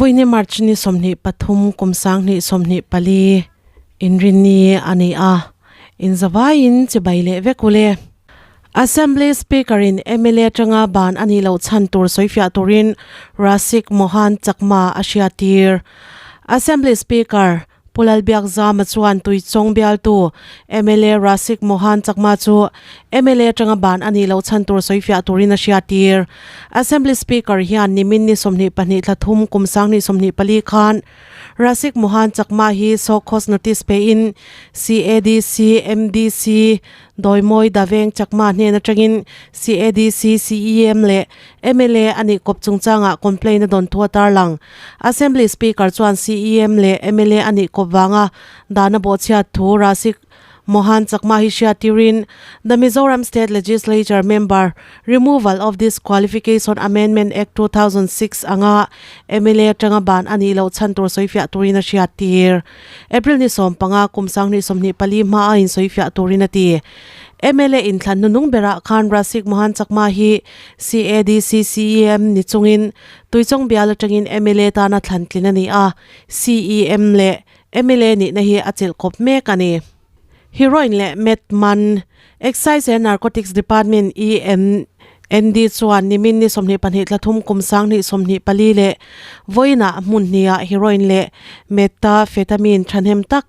Vawiini March ni 23 kum 2024 inrinni a ni a, inzavaiin chibai leh vek ule. Assembly Speaker in mla atanga ban a nih loh chhan tur sawifiah turin Rasik Mohan Chakma a hriattir. Assembly Speaker Pu Lalbiakzama chuan Tuichawng bialtu mla Rasik Mohan Chakma chu mla atanga ban a nih loh chhan tur sawifiah turin a hriattir. Assembly Speaker hian nimin ni 22 thla thum kum 2024 khan Rasik Mohan Chakma hi show cause notice pein CADC, MDC, Dawimawi Daveng Chakma hnen atangin CADC, CEM leh mla a nih kawp chungchangah complaint a dawn thu a tarlang. Assembly Speaker chuan CEM leh mla a nih kawp vanga dan a bawhchhiat thu Rasik Mohan Chakma hi hriat tirin The Mizoram State Legislature Member Removal of Disqualification Amendment Act 2006 anga mla atanga ban a nih loh chhan tur sawifiah turin a hriat tir. April ni 15 kum 2024 hma a insawifiah turin a ti. Mla inthlan hnunung berah khan Rasik Mohan Chakma hi CADC CEM ni chungin Tuichawng bial atangin mla tana thlan tlin a ni a, CEM leh mla nihna hi a chelh kawp mek a ni. Heroin leh meth man Excise and Narcotics Department, END, chuan nimin ni 22 thla thum kum 2024 leh vawiinah hmun hniha heroin leh methamphetamine thahnem tak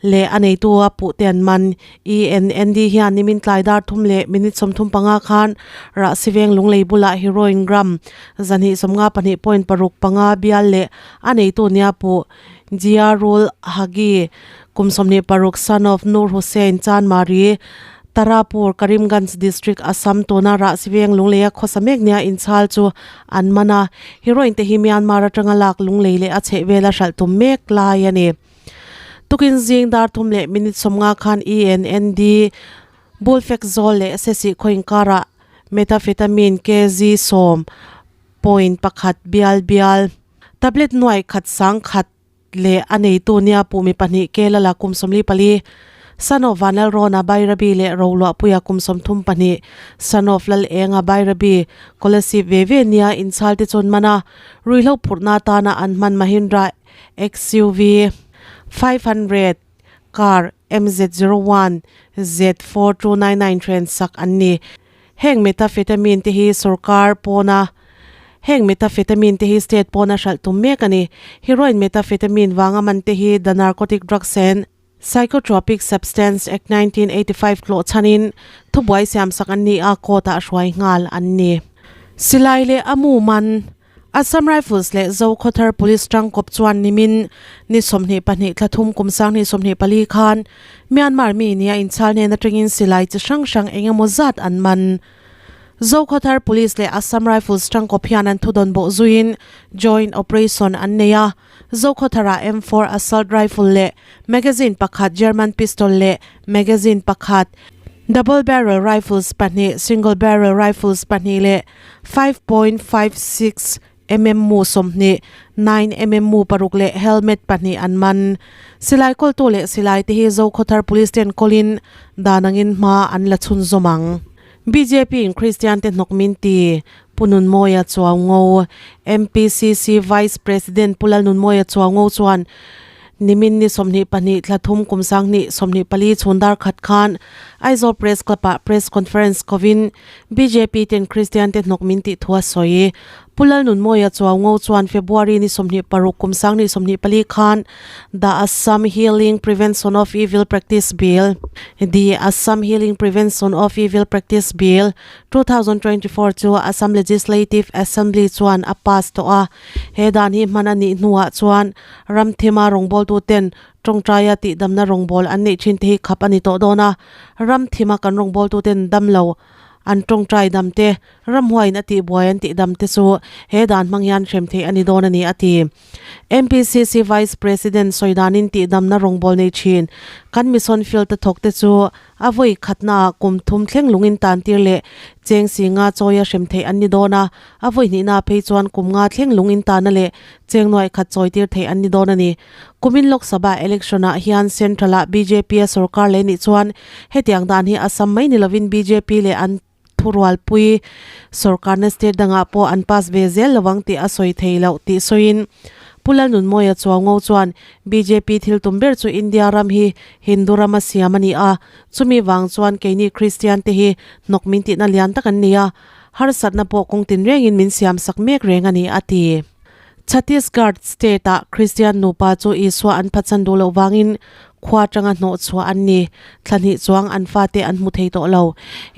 leh a neitu a puh te an man. ENND hian nimin tlai dar thum leh minute 35 khan Rahsiveng Lunglei bulah heroin gram 252.65 bial leh a neitu nia puh Jiarul Hagi, kum 26, son of Nur Hussain, Chanmari, Tarapur, Karimganj District, Assam tuna Rahsiveng Lungleia khawsa mek nia inchhal chu an man a. Heroin te hi Myanmar atanga lak lunglei leh a chhehvela hralh tum mek lai a ni. Tukin zing dar thum leh minute 50 khan ENND Bulfek Zawl leh Sesih khaw inkarah Methamphetamine kg 10.1 bial bial Tablet nuai khat sang khat leh a neitu nia pumi pahnih Kelala kum 44, son of Vanlalrawna Bairabi leh Roluahpuia kum 32, son of Lalenga Bairabi, Kolasib ve ve nia inchhal te chuan man a, ruihhlo phurhna atana an hman Mahindra XUV 500 car MZ01 Z4299 hren sak an ni. Heng methamphetamine te hi sorkar pawna Heng methamphetamine te hi state pawna hralh tum mek a ni. Heroin methamphetamine vanga man te hi The Narcotic Drugs and Psychotropic Substance Act 1985 tlawh chhanin thubuai siamsak an ni a, court ah hruai nghal an ni. Silai leh a mu man Assam Rifles leh Zokhawthar Police tangkawp chuan nimin ni 22 thla thum kum 2024 khan Myanmar mi nia inchhal hnen atangin silai chi hrang hrang eng emaw zat an man. Zokhawthar Police leh Assam Rifles tangkawp hian an thudawn bawh zuiin joint operation an nei a. Zokhawtharah M4 assault rifle leh magazine pakhat, German pistol leh magazine pakhat, double barrel rifles pahnih, single barrel rifles pahnih leh 5.56 mm mu 20, 9 mm mu paruk leh helmet pahnih an man. Silai kawltu leh silai te hi Zokhawthar Police ten kawlin dan angin hma an la chhunzawm ang. BJP in Kristian te hnawk min ti, Pu Nunmawia Chuaungo, MPCC Vice President Pu Lalnunmawia Chuaungo chuan nimin ni 22 thla thum kum 2024 chhun dar khat khan Aizawl Press Club ah Press Conference kovin BJP ten Kristian te hnawk min tih thu a sawi. Pu Lalnunmawia Chuaungo chuan February ni 26 kum 2024 khan The Assam Healing Prevention of Evil Practice Bill, The Assam Healing Prevention of Evil Practice Bill, 2024 chu Assam Legislative Assembly chuan a pass tawh a. He dan hi hman a nih hnuah chuan ram thima rawngbawltu ten tawngtaia tihdamna rawngbâwl an neih thin te hi khap a ni tawh dawn a. Ram thima kan rawngbawltu ten damlo an tawngtai dam te, ramhuaiin a tihbuai an tihdam te chu he dan hmang hian hrem theih a ni dawn a ni, a ti. MPCC Vice President sawi danin tihdamna rawngbâwl nei thin kan mission field a thawk te chu a vawi khatnaah kum thum thleng lungin tantir leh cheng si nga chawia hrem theih an ni dawn a, a vawi hnihnaah phei chuan kum nga thleng lungin tana leh cheng nuaih khat chawitir theih an ni dawn a ni. Kumin Lok Sabha election-ah hian Central-ah BJP a sorkar leh nih chuan hetiang dan hi Assam mai ni lovin BJP leh an. thurualpui sorkarna state dangah pawh an pass ve zel lo ang tih a sawi thei loh tih sawiin Pu Lalnunmawia Chuaungo chuan bjp thil tum ber chu India ram hi Hindu rama siam a ni a, chumi vang chuan keini Kristian te hi hnawk min tihna lian tak an ni a, harsatna pawh kawng tinrengin min siam sak mek reng a ni a ti. Chhattisgarh state-ah Kristian nupa chu Isua an phatsan duh loh vangin khua atanga hnawh chhuah an ni. Thla hnih chuang an fate an hmu thei tawh lo.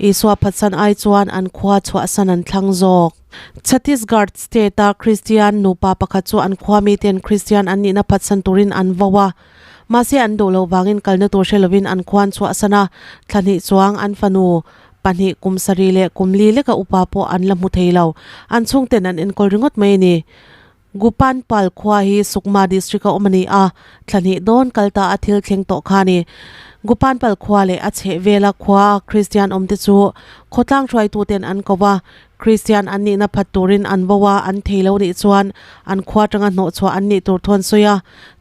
Isua phatsan ai chuan an khua chhuahsan an thlang zawk. Chhattisgarh state-a Kristian nupa pakhat chu an khua miten Kristian an nihna phatsan turin an vo a. Mahse an duh loh vangin kalna tur hre lovin an khuan chhuahsan a, thla hnih chuang an fanu pahnih kum sarih leh kum li leka upa pawh an la hmu thei lo. An chhungten an enkawl ringawt mai a ni. Gupanpal khua hi Sukma district a awm a ni a, thla hnih dawn kal ta a thil thleng tawh kha a ni. Gupanpal khua leh a chhehvela khua Kristian awmte chu khawtlang hruaituten an ko va, Kristian an nihna phat turin an vo a, an thei lo nih chuan an khua atanga hnawhchhuah an nih tur thu an sawi a.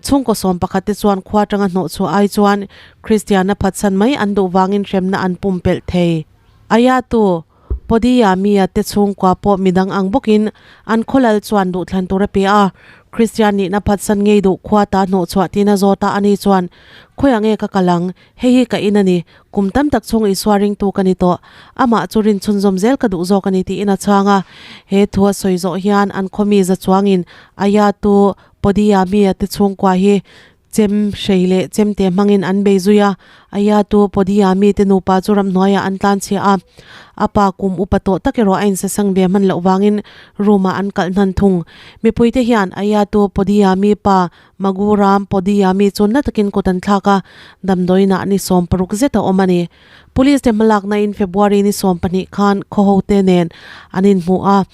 Chhungkaw sawm pakhat te chuan khua atanga hnawhchhuah ai chuan Kristiana phatsan mai an duh vangin hremna an pumpelh thei. Ayatu, Podiyamia te chhungkua pawh midang ang bawkin an khawlal chuan duhthlan tur a pe a. Kristian nihna phatsan ngei duh khua ta hnawhchhuah tina zawt a, ani chuan, Khawiah nge ka kal ang? Hei hi ka in a ni. Kum tam tak chhung Isua ringtu ka ni tawh. Amah chu rin chhunzawm zel ka duh zawk a ni tiin a chhang a. He thu a sawi zawh hian an khawmi za chuangin Ayatu, Podiyamia te chhungkua hi Chem hrei leh chemte hmangin an bei zui a, Ayatu Podiyami te nupa chu ramhnuaiah an tlanchhia a, a pa kum upa tawh tak erawh a insasang ve hman loh vangin room-ah an kalh hnan thung. Mipuite hian Ayatu Podiyami pa Maguram Podiyami chu na takin kut an thlak a, damdawiinah ni 60 zet a awm a ni. Police te hmalakna in February ni 12 khan khawhote nen an inhmu a.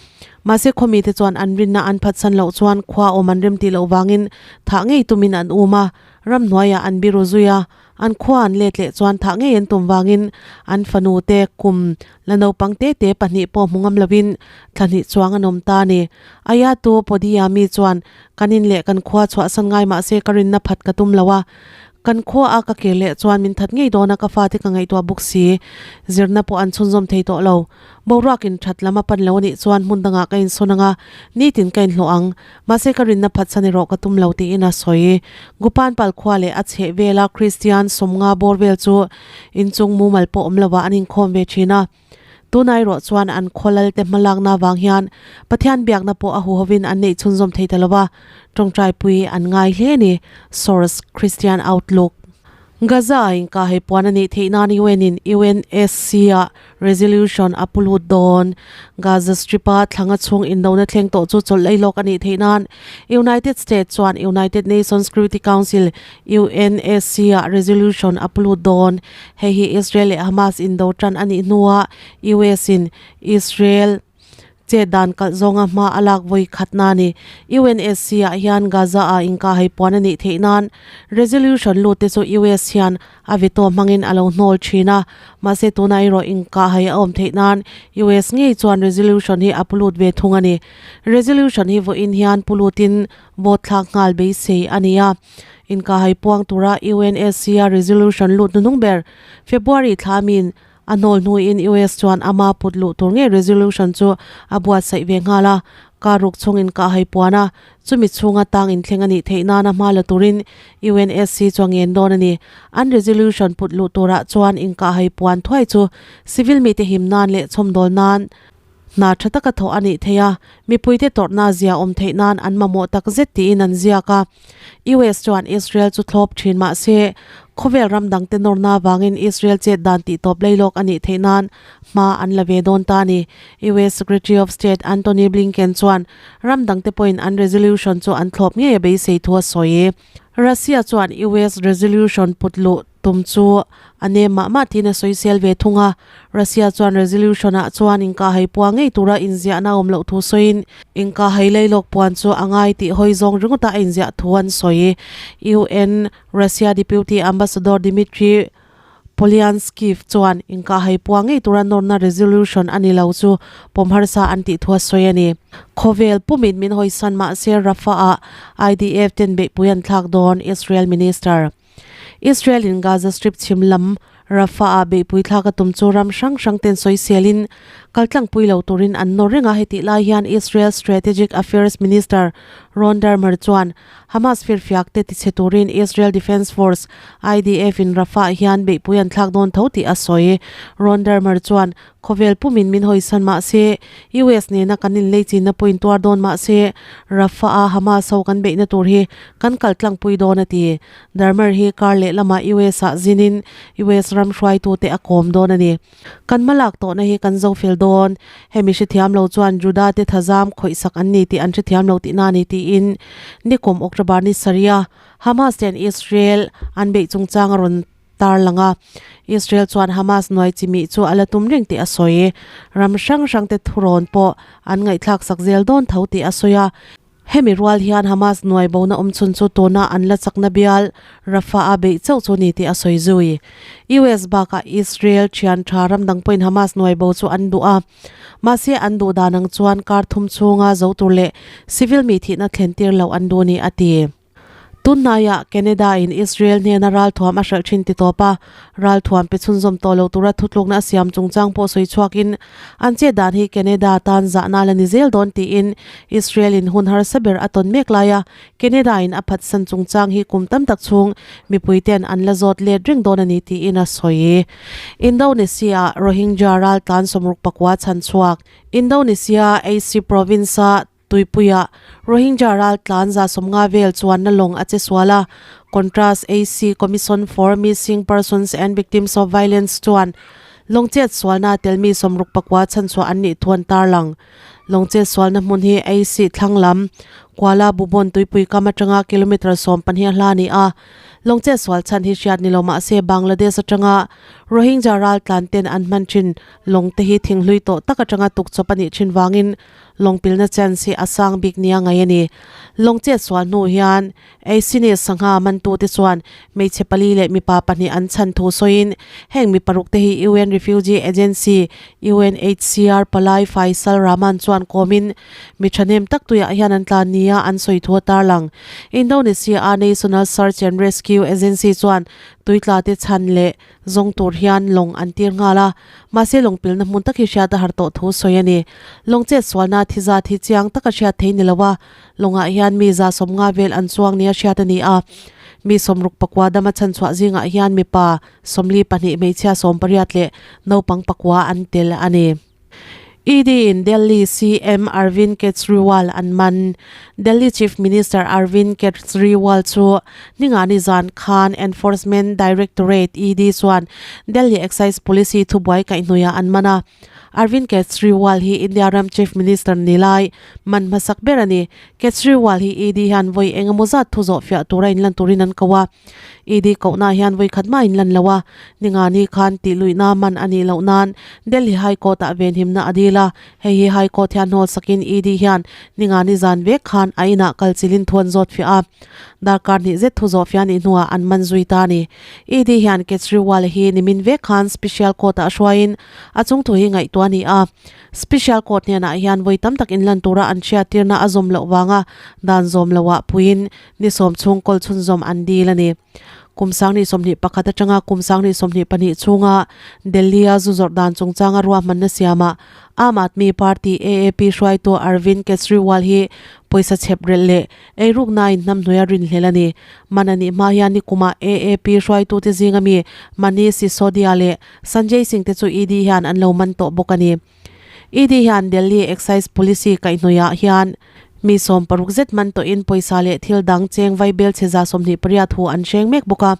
Mahse khawmite chuan an rinna an phatsan loh chuan khua awm an rem tih loh vangin thah ngei tumin an um a, ramhnuaiah an biru zui a, an khua an let leh chuan thah ngei an tum vangin an fanu te kum la naupang te te pahnih pawh hmu ngam lovin thla hnih chuang an awm ta a ni. Ayatu Podiyami chuan kan in leh kan khua chhuahsan ngai mahse ka rinna phat ka tum lo a, Kan khua a ka kir leh chuan min that ngei dawn a ka fate ka ngaihtuah bawk si. Zirna pawh an chhunzawm thei tawh lo. Boruak in that lam a pan lo a nih chuan hmun dangah ka insawn ang a, nitin ka inhlawh ang. Mahse ka rinna phatsan erawh ka tum lo tiin a sawi. Gupanpal khua leh a chheh vela Kristian sawmnga bawr vel chu inchung mumal pawh awm lovah an inkhawm ve thin a. Tunah erawh chuan an khawlal te hmalakna avang hian Pathian biakna pawh a huhovin an neih chhunzawm thei ta lo va, tawngtaipui an ngai hle a ni, Source, Christian Outlook. Gaza a inkahhei puan a nih theih nan UN in UNSC ah resolution a pu lut dawn. Gaza Strip a thlanga chhung indona thleng tawh chu chawlh lei lawk a nih theih nan United States chuan United Nations Security Council, UNSC, ah resolution a pu lut dawn. Hei hi Israel leh Hamas indo tan a nih hnuah US in Israel chet dan kalh zawnga hma a lak vawi khatna a ni. UNSC ah hian Gaza ah inkahhei puan a nih theih nan resolution lut te chu US hian a veto hmangin a lo hnawl thin a, mahse tunah erawh inkahhei a awm theih nan US ngei chuan resolution hi a pu lut ve thung a ni. Resolution hi vawiin hian pu lutin vote thlak nghal beisei a ni a. Inkahhai puang tura UNSC-a resolution lut hnuhnung ber February thla min a hnawl hnuin US chuan ama put luh tur ngei resolution chu a buatsaih ve nghal a, car ruk chhung inkahhai puan a, chumi chhunga tang inthleng a nih theih nana hma la turin UNSC chu a ngen dawn a ni. An resolution put luh turah chuan inkahhai puan thuai chu civil mite him nan leh chhawmdawl nan Hna tha taka thawh a nih theih a, mipuite tawrhna zia awm theih nan an mamawh tak zet tiin an ziak a. US chuan Israel chu thlawp thin mah se, khawvel ram dangte nawrna avangin Israel chet dan tihtawp leilawk a nih theih nan hma an la ve dawn ta a ni. US Secretary of State Antony Blinken chuan ram dangte pawhin an resolution chu an thlawp ngei a beisei thu a sawi. Russia chuan US resolution put luh Tum chu a nem mah mah tiin a sawisel ve thung a. Russia chuan resolution ah chuan inkahhai pua ngei tura inziahna a awm loh thu sawiin inkahhai leilawk puan chu a ngai tih hawi zawng ringawta a inziah thu an sawi. UN Russia Deputy Ambassador Dmitry Polyanskiy chuan inkahhai pua ngei tura nawrna resolution a ni lo chu pawm harsa an tih thu a sawi a ni. Khawvel pumin min hawisan mahse Rafah ah IDF ten beihpui an thlak dawn, Israel Minister. Israel in Gaza Strip chhim lam Rafah ah beihpui thlak a tum chu ram hrang hrang ten sawiselin Kaltlangpui lo turin an nawr reng a, hetih lai hian Israel Strategic Affairs Minister Ron Dermer chuan Hamas firfiak te tichhe turin Israel Defense Force, IDF, in Rafah hian beihpui an thlak dawn tho tih a sawi. Ron Dermer chuan, Khawvel pumin min hawisan mah se, US nena kan inleichinna pawhin tuar dawn mah se, Rafah-a Hamas ho kan beihna tur hi kan kaltlangpui dawn a ti. Dermer hi kar lehlamah US-ah zinin US ram hruaitute a kawm dawn a ni. Kan hmalak tawhna hi kan zo fel dawn. Hemi hrethiam lo chuan Juda te thazam khawihsak an ni tih an hrethiam lo tihna a ni tiin nikum October ni sarih a Hamas ten Israel an beih chungchang a rawn tarlang a. Israel chuan Hamas nuai chimih chu a la tum reng tih a sawi. Ram hrang hrang te thurawn pawh an ngaihthlak sak zel dawn tho tih a sawi a. Hemi rual hian Hamas nuai bona awm chhun chu tuna an la chakna bial Rafah-a beih chauh chu ni tih a sawi zui. US bakah Israel thian tha ram dang pawhin Hamas nuai bo chu an duh a. Mahse an duh dan ang chuan kar thum chhunga zo tur leh civil mi thihna thlen tir loh an duh ni a ti. Tunhnaiah Canada-in Israel hnena ralthuam a hralh thin ti tawp a, ralthuam pe chhunzawm tawh lo tura thutlukna a siam chungchang pawh sawi chhuakin an chet dan hi Canada tan zahna la ni zel dawn tiin Israel-in hun harsa ber a tawn mek laia Canada-in a phatsan chungchang hi kum tam tak chhung mipuite'n an la zawt let reng dawn a ni tiin a sawi. Indonesia-ah Rohingya raltlan sawmruk pakua chhan chhuak Indonesia Aceh province-a Tuipuiah Rohingya raltlan 150 vel chuanna lawng a che sual a, Contras AC Commission for Missing Persons and Victims of Violence chuan lawng chet sualna telmi 64 chhanchhuah an nih thu an tarlang. Lawng chet sualna hmun hi AC thlang lam Kuala Bubon tuipui kam atanga kilometre 12 a hla a ni a. Lawng chet sual chhan hi hriat ni lo mah se Bangladesh atanga Rohingya raltlan ten an hman thin lawng te hi thinghlui tawh tak atanga tukchawp a nih thin vangin Lawngpilna chance hi a sang bik nia ngaih a ni. Lawng chet sual hnu hian Eisine sangha mantute chuan hmeichhe pali leh mipa pahnih an chhan thu sawiin heng mi paruk te hi UN Refugee Agency, UNHCR, palai Faisal Rahman chuan kawmin mi thahnem tak tuiah hian an tlan nia an sawi thu a tarlang. Indonesia-a National Search and Rescue Agency chuan tuitla te chhan leh Zawng tur hian lawng an tir nghal a, mahse lawng pilna hmun tak hi hriat a har tawh thu sawi a ni. Lawng chet sualna thi zat hi chiang taka hriat thei ni lo a, lawngah hian mi 150 vel an chuang nia hriat a ni a. Mi 64 dama chhanchhuah zingah hian mipa 42, hmeichhia 18 leh naupang pakua an tel a ni. ED in Delhi CM Arvind Kejriwal an man. Delhi Chief Minister Arvind Kejriwal chu ningani zan khan Enforcement Directorate, ED, chuan Delhi Excise Policy thubuai kaihhnuiah an man a. Arvind Kejriwal hi India ram Chief Minister ni lai man hmasak ber a ni. Kejriwal hi ED hian vawi engemaw zat thu zawh fiah tura inlan turin an ko a. ED kohna hian vawi khat mah inlan lo a, ningani khan tih luihna man a nih loh nan Delhi High Court-ah venhimna a dil a, hei hi High Court hian hnawl sakin ED hian ningani zan vek khan a inah kal chilin thu an zawt fiah a, darkar hnih zet thu zawh fiah nih hnuah an man zui ta a ni. ED hian Kejriwal hi nimin vek khan Special Court-ah hruaiin a chungthu hi ngaihtuah a ni a. Special Court hnenah hian vawi tam tak inlan tura an hriattirna a zawm loh vanga dan zawm loah puiin Ni sawm chhung kawl chhunzawm an dil a ni. Kum 2021 atanga kum 2022 chhunga Delhi-a zu zawrh dan chungchanga ruahmanna siamah Aam Aadmi Party, AAP, hruaitu Arvind Kejriwal hi pawisa chhep relh leh eiruknain hnamhnuaia rinhlelh a ni. Man a nih hma hian nikumah AAP hruaitute zinga mi Manish Sisodia leh Sanjay Singh te chu ED hian an lo man tawh bawk a ni. ED hian Delhi Excise Policy kaihhnawihah hian mi 60 zet man tawhin pawisa leh thil dang cheng vaibel chhe 28 hu an hreng mek bawk a.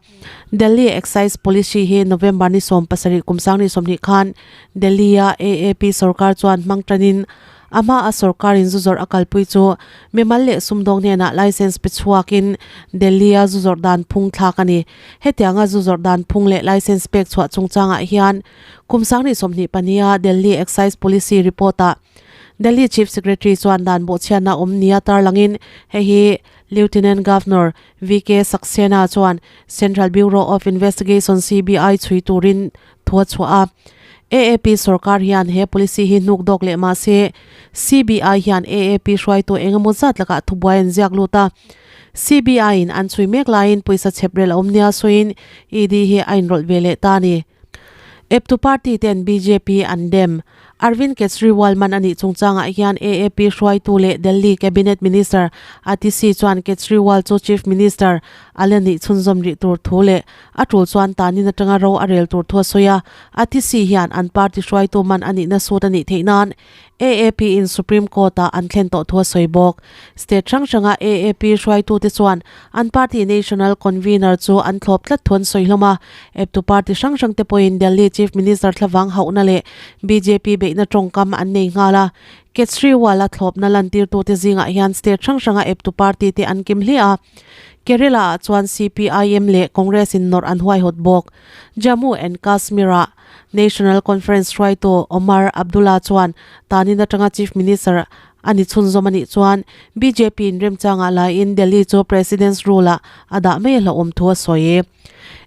Delhi Excise Policy hi November ni 17 kum 2020 khan Delhi-a AAP sorkar chuan hmang tanin a hma a sorkarin zu zawrh a kalpui chu mimal leh sumdawng hnenah licence pe chhuakin Delhi-a zu zawrh dan phung thlak a ni. Hetianga zu zawrh dan phung leh licence pek chhuah chungchangah hian Kum 2024 a Delhi Excise Policy report-ah Delhi Chief Secretary chuan dan bawhchhiatna awm nia tarlangin hei hi Lieutenant Governor VK Saxena chuan Central Bureau of Investigation, CBI, chhui turin thu a chhuah a. AAP sorkar hian he policy hi hnuk dawk leh mah se CBI hian AAP hruaitu engemaw zat lakah thubuai an ziak lut a. CBI-in an chhui mek laiin pawisa chhep rel a awm nia sawiin ED hi a inrawlh ve leh ta a ni. Eptu party ten bjp an dem. Arvind Kejriwal man a nih chungchangah hian AAP hruaitu leh Delhi Cabinet Minister Atishi chuan Kejriwal chu Chief Minister a la nih chhunzawm rih tur thu leh a tul chuan tanin atanga ro a rel tur thu a sawi a. Atishi hian an party hruaitu man a nihna sut a nih theih nan AAP in Supreme Court ah an thlen tawh thu a sawi bawk. State hrang hranga AAP hruaitute chuan an party National Convener chu an thlawp tlat thu an sawi hlawm a. Eptu party hrang hrangte pawhin Delhi Chief Minister thlavang hauhna leh bjp beihna tawngkam an nei nghal a. Kejriwal-a thlawpna lantirtute zingah hian state hrang hranga eptu party te an kim hle a. Kerala-ah chuan CPIM leh Congress in nawrh an huaihawt bawk. Jammu and Kashmir-ah National Conference hruaitu Omar Abdullah chuan tanin atanga Chief Minister a ni chhunzawm a nih chuan bjp in remchangah laiin Delhi chu President's Rule-ah a dah mai a hlauhawm thu a sawi.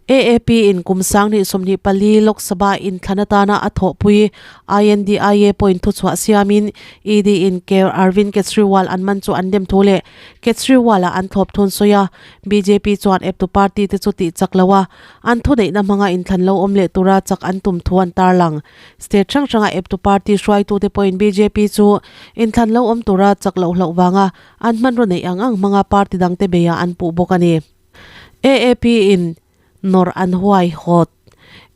AAP in kum 2024 Lok Sabha inthlan atana a thawhpui INDIA pawhin thuchhuah siamin ED in Arvind Kejriwal an man chu an dem thu leh Kejriwal-a an thlawp thun sawi a, bjp chuan eptu party te chu tih chak lo a, an thuneihna hmanga inthlan lo awm leh tura chak an tum thu an tarlang. State hrang hranga eptu party hruaitute pawhin bjp chu inthlan lo awm tura chak loh hlauh vanga an hmanraw neih ang ang hmanga party dangte beiah an puh bawk a ni. AAP in nawrh an huai hawt.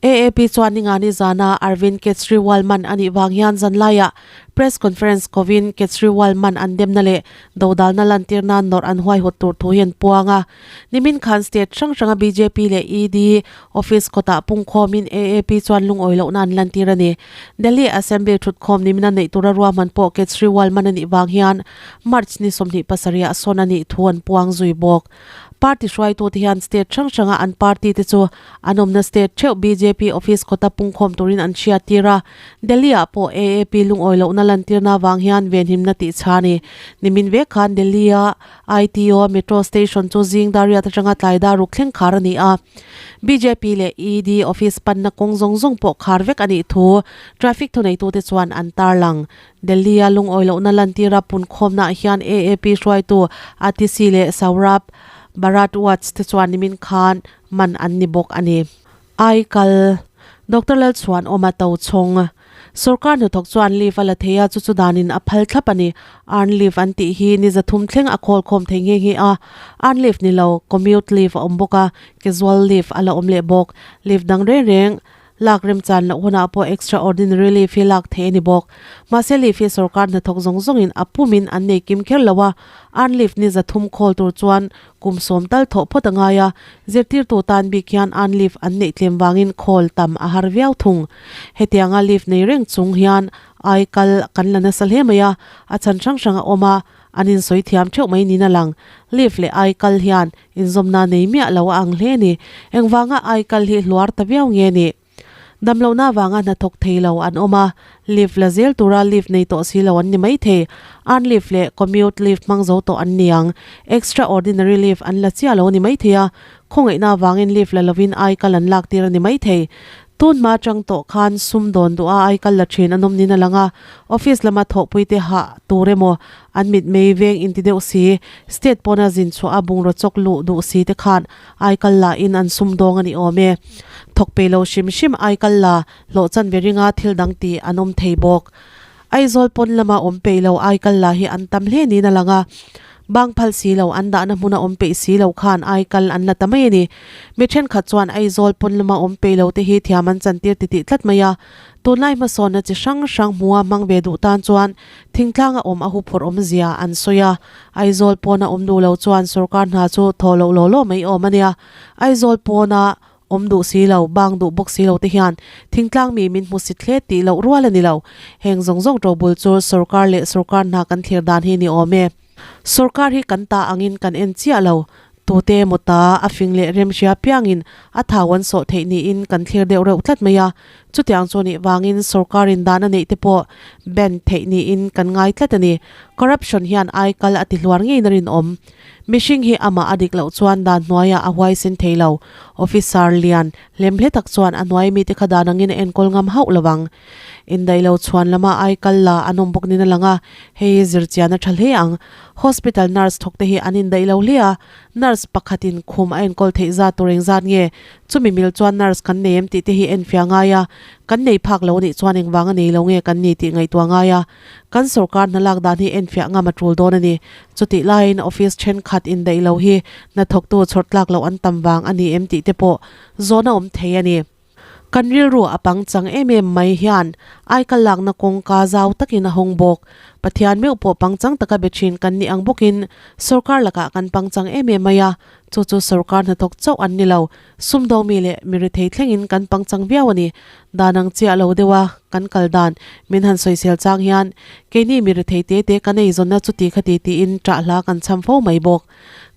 AAP chuan Ningani zana Arvind Kejriwal man a nih vang hian zanlaiah press conference kovin Kejriwal man an demna leh dodalna lantir nan nawrh an huaihawt tur thu hi an puang a. Nimin khan state hrang hranga bjp leh ED office kawtah pungkhawmin AAP chuan lungawi lohna an lantir a ni. Delhi Assembly thutkhawm nimina neih tura ruahman pawh Kejriwal man a nih vang hian March ni 27 ah sawn a nih thu an puang zui bawk. Party hruaitute hian state hrang hranga an party te chu an awmna state theuh bjp office kawta pungkhawm turin an hriat tir a. Delhi ah pawh AAP lungawi lohna lantirna avang hian venhimna tih chha a ni. Nimin vek khan Delhi a ITO metro station chu zing dar riat atanga tlai dar ruk thleng khar a ni a. Bjp leh ED office panna kawng zawng zawng pawh khar vek a nih thu traffic thuneitute chuan an tarlang. Delhi-a lungawi lohna lantira punkhawmnaah hian AAP hruaitu Atishi leh Saurabh Bharadwaj te chuan nimin khan man an ni bawk a ni. Aikal Doctor Lalchhuanawma Tochhawng Sorkar hnathawk chuan leave a la thei a, chu chu danin a phal thlap a ni. Earn leave an tih hi ni zathum thleng a khawl khawm thei nghe nghe a. Earn leave ni lo, commute leave a awm bawk a, casual leave a la awm leh bawk. Leave dang reng reng Lak remchan loh hunah pawh extra ordinary leave hi lak theih a ni bawk. Mahse leave hi sorkar hnathawk zawng zawngin a pumin an nei kim kher lo a, earn leave ni zathum khawl tur chuan kum sawm tal thawh phawt a ngai a, zirtirtu tan bik hian earn leave an neih tlem vangin khawl tam a har viau thung. Hetianga leave nei reng chung hian ai kal kan la nasa hle mai a, a chhan hrang hrang a awm a, an insawi thiam theuh mai niin a lang. Leave leh ai kal hian Inzawmna nei miah lo a ang hle ni. Engvanga ai kal hi hluar ta viau nge ni? Damlohna avanga hnathawk thei lo an awm a, leave la zel tura leave nei tawh si lo an ni mai thei. Earn leave leh commute leave hmang zo tawh an ni ang. Extra ordinary leave an la chiah lo a ni mai thei a, khawngaihna avangin leave la lovin ai kal an lak tir a ni mai thei. Tun hma atang tawh khan sum dawn duha ai kal la thin an awm niin a lang a, office lama thawhpuite hah tur emaw An mitmei veng inti deuh si, state pawna zin chhuah a bungraw chawk luh duh si te khan aikal la in an sum dawng a ni awm e. Thawk pei lo hrim hrim aikal la hlawh chan ve ringa thil dang tih an awm thei bawk. Aizawl pawn lama awm peih lo aikal la hi an tam hle niin a lang a. Bang phal si lo an dahna hmuna awm peih si lo khan aikal an la ta mai a ni. Mi thenkhat chuan Aizawl pawn lama awm peih lo te hi thiam an chantir titih tlat mai a. Tunlai hmasawnna chi hrang hrang hmua hmang ve duh tan chuan Thingtlanga awm a huphurh awmzia an sawi a, Aizawl pawna awm duh lo chuan sorkar hna chu thaw loh law law mai awm a nia. Aizawl pawna awm duh si lo, bang duh bawk si lo te hian thingtlang mi min hmusit hle tih loh rual a ni lo. Heng zawng zawng ṭobul chu sorkar leh sorkar hna kan thlir dan hi ni awm e. Sorkar hi kan ta angin kan en chiah lo. Tute emaw ta a fing leh remhria piangin a thau an sawh theih niin kan thlir deuh reuh tlat mai a. Chutiang chu nih vangin sorkarin dan a neih te pawh ban theih niin kan ngai tlat a ni. Corruption hian ai kal a ti hluar ngeiin a rinawm. Mihring hi amah a dik loh chuan dan hnuaiah a huaisen thei lo. Officer lian hlemhle tak chuan a hnuai mite kha dan angin a enkawl ngam hauh lo vang. Indaih lo chhuan lama ai kal la an awm bawk nin a lang a, hei zirchian a tha hle ang. Hospital nurse thawk te hi an indaih lo hle a, nurse pakhatin khum a enkawl theih zat tur engzat nge? Chumi mil chuan nurse kan nei em tih te hi enfiah ngai a, kan nei phak lo anih chuan engvang a nei lo nge kan ni tih ngaihtuah ngai a, kan sorkar hna lak dan hi enfiah ngam a tul dawn a ni. Chutih laiin office thenkhat indaih lo hi hnathawktu chhawr tlak loh an tam vang a ni em tih te pawh zawhna awm thei a ni. Kan rilru a pangchang em em mai hian aikal lakna kawngka zau takin a hawng bawk. Pathian meuh pawh pangchang taka be thin kan nih ang bawkin sorkar lakah kan pangchang em em mai a, chu chu sorkar hnathawk chauh an ni lo, sumdawng mi leh mi rethei thlengin kan pangchang viau a ni. Dan ang chiah lo deuha kan kal dan min han sawisel chang hian keini mi rethei te te kan eizawnna chuti khati tiin ṭah hla kan chham fo mai bawk.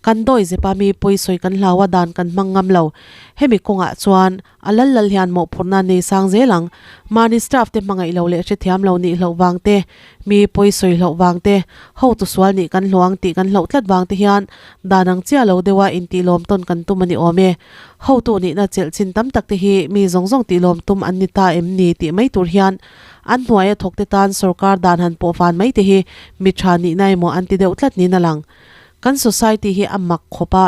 Kan dawi zepa mi pawisawi kan hlau a dan kan hmang ngam lo. Hemi kawngah chuan a lal lal hian mawhphurhna nei sang zel ang. Mahni staff te hmangaih lo leh hrethiam lo nih hloh vang te, mi pawisawi hloh vang te, hotu sual nih kan hlawh ang tih kan hloh tlat vang te hian dan ang chiah lo deuha intihlawm tawn kan tum a ni awm e. Hotu nihna chelh chin tam tak te hi mi zawng zawng tihlawm tum an ni ta em ni tih mai tur hian an hnuaia thawk te tan sorkar dan han pawh van mai te hi mi tha nihna emaw an ti deuh tlat niin a lang. Kan society hi a mak khawp a,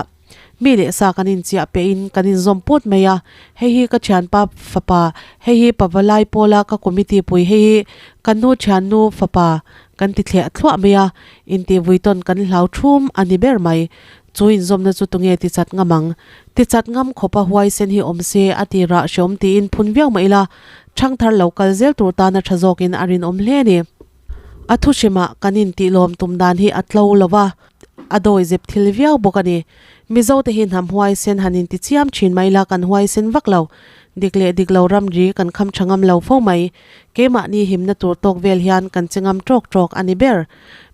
mi leh sa kan inchiah pehin kan inzawm put mai a, hei hi ka thianpa fapa, hei hi Pavalai pawla ka committee pui, hei hi ka nu thiannu fapa kan ti thliah thluah mai a, intihvuitawn kan hlau thum a ni ber mai. Chu inzawmna chu tunge ti chat ngam ang? Ti chat ngam khawpa huaisen hi awm se a ti rah hreawm tiin phun viau mah ila, thangthar lo kal zel tur tana tha zawkin a rinawm hle a ni. A thuhrimah kan intihlawm tum dan hi a tlo lo va, a dawi zep thil viau bawk a ni. Mizote hi hnam huaisen han inti chiam thin mai la kan huaisen vak lo. Dik leh dik lo ramri kan kham tha ngam lo fo mai. Keimahni himna tur tawk vel hian kan che ngam tawk tawk a ni ber.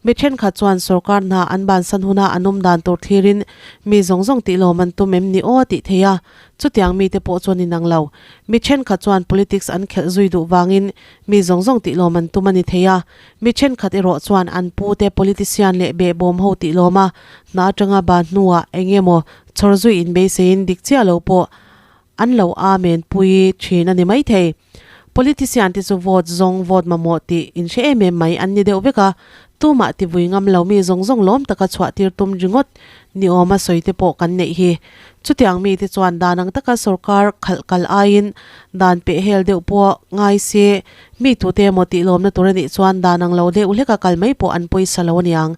Mi thenkhat chuan sorkar hna an bansan huna an awm dan tur thlirin mi zawng zawng tihlawm an tum em ni aw tih thei a, chutiang mite pawh chuan inang lo. Mi thenkhat chuan politics an khelh zui duh vangin Mi zawng zawng tihlawm an tum a ni thei a, mi thenkhat erawh chuan an pute politician leh behbawm ho tihlawm a, hna atanga ban hnuah eng emaw chhawr zui inbeiseiin dik chiah lo pawh an lo amen pui thin a ni maithei. Politician te chu vote zawng vote mamawh tih inhre em em mai an ni deuh vek a, tumah tivui ngam lo mi zawng zawng lawm taka chhuah tir tum ringawt ni awma sawi te pawh kan neih hi. Chutiang mite chuan dan ang taka sorkar khalh kal aiin dan peh hel deuh pawh ngai se, mi tute emaw tih lawmna tur a nih chuan dan ang lo deuh hleka kal mai pawh an pawisa lo aniang.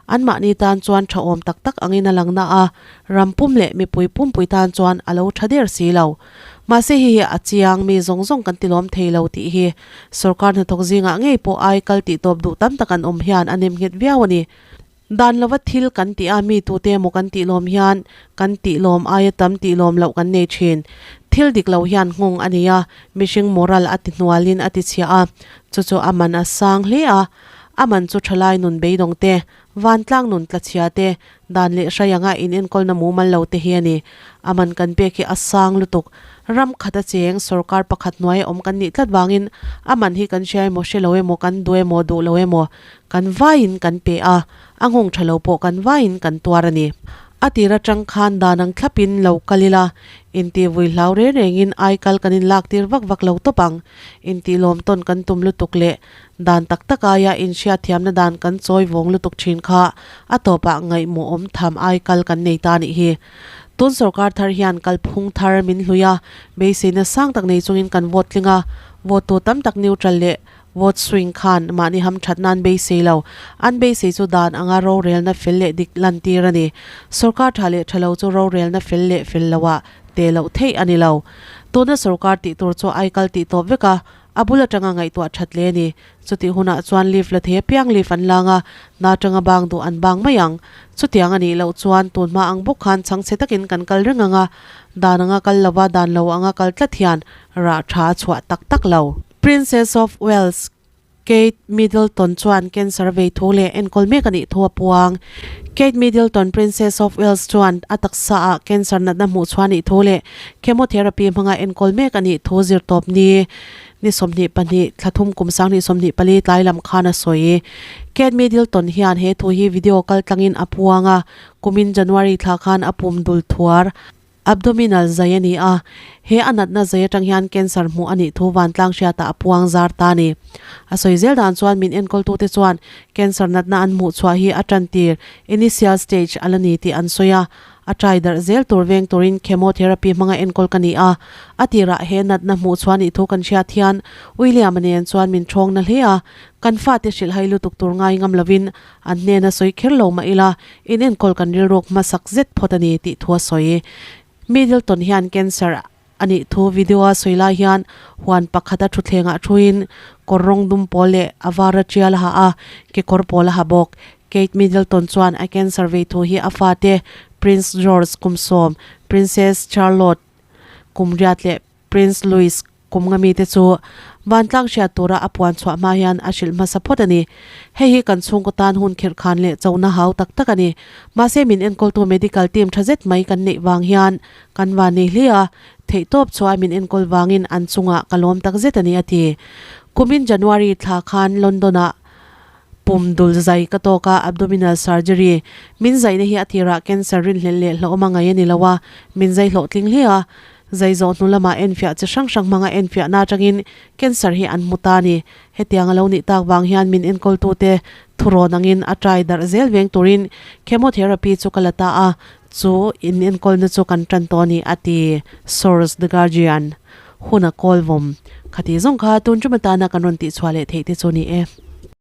Anmahni tan chuan tha awm tak tak angin a lang na a, ram pum leh mipui pumpui tan chuan a lo tha der si lo. Mahse hei hi a chiang, mi zawng zawng kan ti lawm thei lo tih hi sorkar hnathawk zingah ngei pawh ai kal tih tawp duh tam tak an awm hian a nem nghet viau a ni. Dan lova thil kan tih a mi tute emaw kan tih lawm hian kan tih lawm aia tam tih lawm loh kan nei thin. Thil dik lo hian nghawng a nei a, mihring moral a ti hnualin a ti chhia a, chu chu a man a sang hle a. A man chu thalai nun beidawng te, vantlang nun tlachhia te, dan leh hrai anga inenkawlna mumal lo te hi a ni. A man kan pek hi a sang lutuk. Ram khat a cheng, sorkar pakhat hnuai a awm kan nih tlat vangin a man hi kan hria emaw hre lo emaw kan duh emaw duh lo emaw Kan vaiin kan pe a, a nghawng tha lo pawh kan vaiin kan tuar a ni. A tir atang khan dan ang thlapin lo kal ila, intih vui hlau reng rengin ai kal kan inlak tir vak vak lo tawp ang. Intih lawm tawn kan tum lutuk leh dan tak tak aia inhriatthiamna dan kan chawi vawng lutuk thin kha a tawpah ngaihmawhawm tham ai kal kan nei ta nih hi. Tun sorkar thar hian kalphung thar min hlui a, beiseina sang tak nei chungin kan vote tling a, vote tu tam tak neutral leh Vote swing khan mahni ham that nan beisei lo. An beisei chu dan anga rorelna fel leh dik lantir a ni. Sorkar tha leh tha lo chu rorelna fel leh fel loah teh loh theih a ni lo. Tuna sorkar tih tur chu aikal tih tawp vek a, a bul atanga ngaihtuah that hle a ni. Chutih hunah chuan leave la thei apiang leave an lang a, hna atanga bang duh an bang mai ang. Chutiang a nih loh chuan tunhma ang bawk khan chhangchhe takin kan kal reng ang a, dan anga kal lova dan lo anga kal tlat hian rah tha a chhuah tak tak lo. Princess of Wales Kate Middleton chuan cancer vei thu leh enkawl mek a nih thu a puang. Kate Middleton Princess of Wales chuan a taksa ah cancer natna hmuh chhuah a nih thu leh chemotherapy hmanga enkawl mek a nih thu zirtawp ni ni 22 thla thum kum 2024 tlai lam khan a sawi. Kate Middleton hian he thu hi video kaltlangin a puang a, kumin January thla khan a pum dul thuar. Abdominal zai a ni a, he a natna zai atang hian cancer hmuh a nih thu vantlang hriatah a puang zar ta a ni. A sawi zel dan chuan min enkawltute chuan cancer natna an hmuh chhuah hi a tantir, initial stage, a la ni tih an sawi a, a tai darh zel tur veng turin chemotherapy hmanga enkawl ka ni a, a tirah he natna hmuh chhuah nih thu kan hriat hian William-a nen chuan min thawng na hle a, kan fate hrilh hai lutuk tur ngai ngam lovin an hnena sawi kher lo mah ila in enkawl kan rilruk hmasak zet phawt a ni tih thu a sawi. Middleton hian cancer a nih thu video a sawi lai hian huan pakhata thutthlengah thuin kawr rawng dum pawl leh a var a tial a ha a, kekawr pawl a ha bawk. Kate Middleton chuan a cancer vei thu hi a fate Prince George Kumsawm, Princess Charlotte Kumriat leh Prince Louis Kum nga mite chu vantlang hriat tura a puan chhuah hma hian a hrilh hmasa phawt a ni. Hei hi kan chhungkaw tan hun khirh khan leh chohna hau tak tak a ni. Mahse min enkawltu medical team tha zet mai kan neih vang hian kan van nei hle a, theihtawp chhuah min enkawl vangin an chungah ka lawm tak zet a ni a ti. Kumin January thla khan London-ah pum dul zai ka tawk a, abdominal surgery min zaihna hi a tirah cancer rinhlelh leh hlauhawm a ngaih a ni lo a, min zai hlawhtling hle a. Zai zawh hnu lamah enfiah chi hrang hrang hmanga enfiahna atangin cancer hi an hmu ta a ni. Hetiang a lo nih tak vang hian min enkawltute thurawn angin a try darh zel veng turin chemotherapy chu ka la ta a, chu in enkawlna chu kan tan tawh a ni, a ti. Source, The Guardian. Hun a kawl vawm. Khati zawng kha tun tum atana kan rawn tihchhuah leh theih te chu ni e.